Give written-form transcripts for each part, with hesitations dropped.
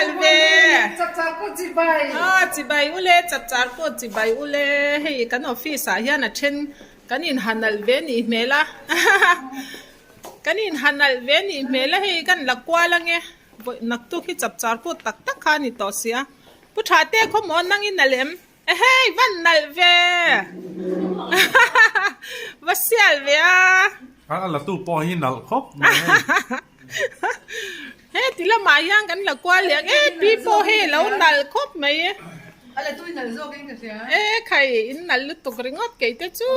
nalh ve. Aw chibai ule chapchar pawh chibai ule hei kan office ah hian a then kan in ha nalh ve nih hmel a kan in ha nalh ve nih hmel a hei kan la kual ange vawi naktuk hi chapchar pawh tak tak kha a ni tawh sia pu tha te khawmaw nang in nalh em. Ehei van nalh ve va sial ve a. A la tu pawh hi nalh khawp mai hei. He ti lamah hian kan la kual leh ang e pi pawh hei lo nalh khawp mai. A la tu i nalh zawk in ka hria. E khai in nalh lutuk ringawt kei te chu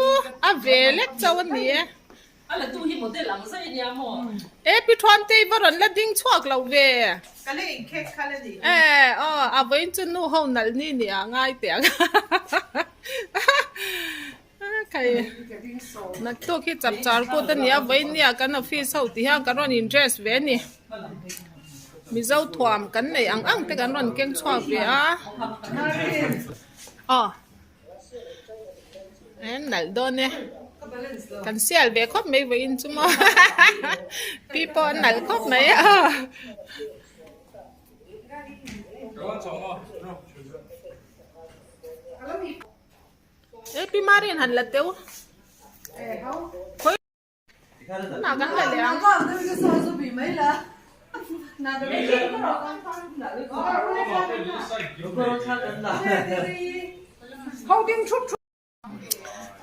a ve lek chauh a ni e. A la tu hi model ang zai ania maw? E Pi Thuamtei va rawn la ding chhuak lo ve. Ka la inkhek kha la nih. E aw a vawiin chu nu ho nalh ni ni ah ngai teh ang. Khai naktuk hi chapchar kut a nia vawiin nia kan office ho ti hian kan rawn in dress ve a ni. Mizo thuam kan nei ang ang te kan rawn keng chhuak ve a. Aw. En nalh dawn e kan sial ve khawp mai vawiin chu maw pi pawh a nalh khawp mai a e pi Marian han la teuh Tunah kan la leh ang.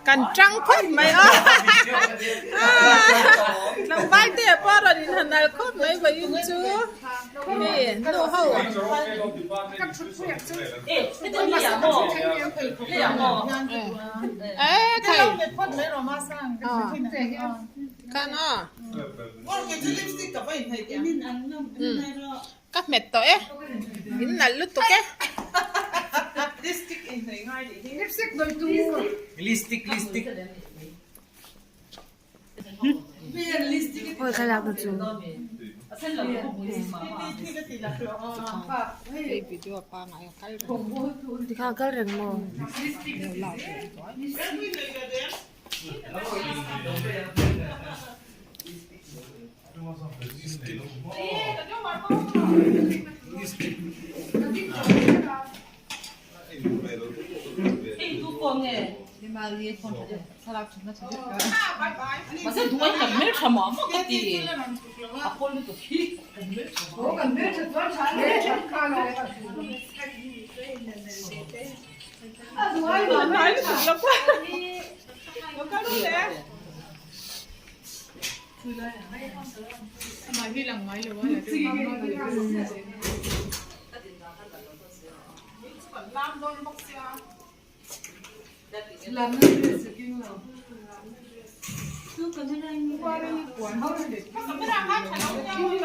Kan tang khawp mai a tlangval te pawh a rawn inhanal khawp mai vawiin chu hei nu ho. Ka hmet tawh e, in nalh lutuk e.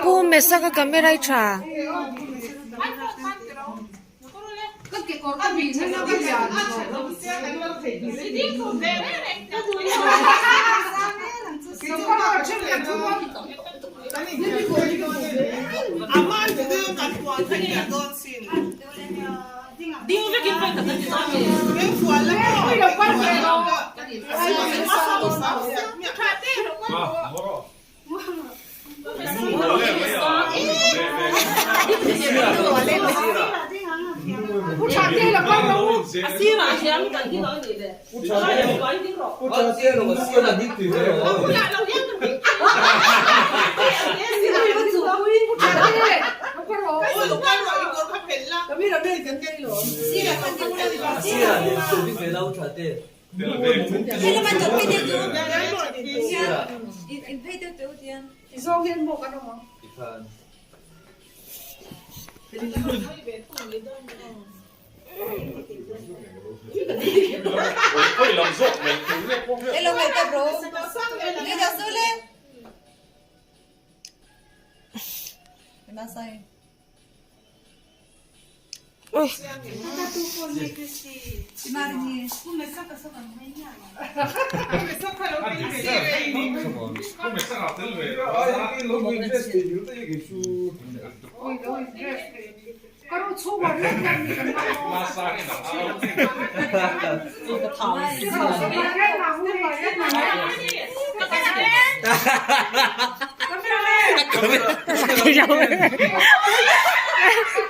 Pu Mesaka camera hi tha.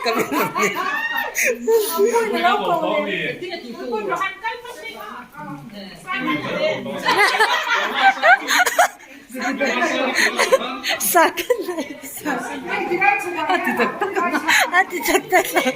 A ti tak tak ang a ti tak tak ang.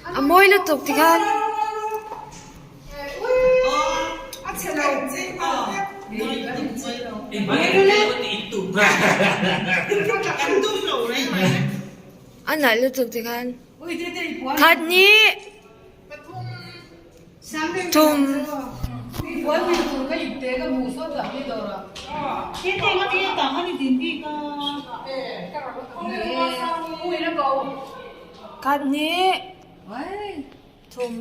A mawi lutuk tikhan. A nalh lutuk tikhan. Khat hnih. Thum. Khat hnih. Thum.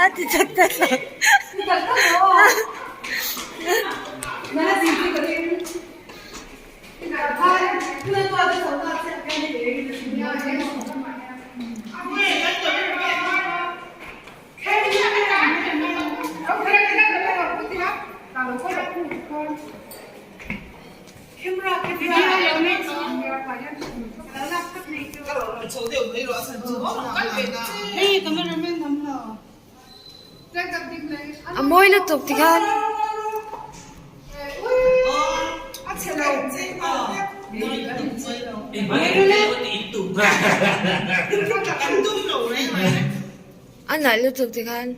A ti tak tak lo. A mawi lutuk tikhan. A nalh lutuk tikhan.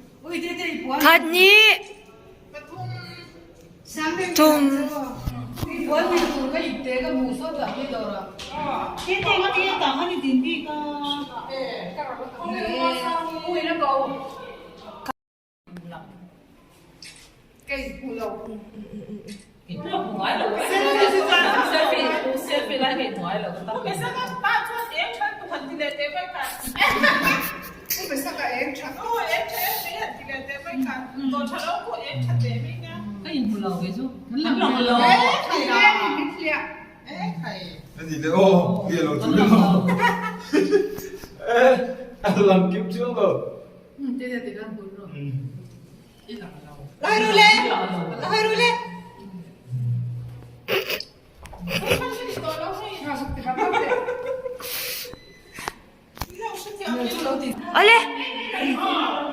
Khat hnih. Thum. Awle.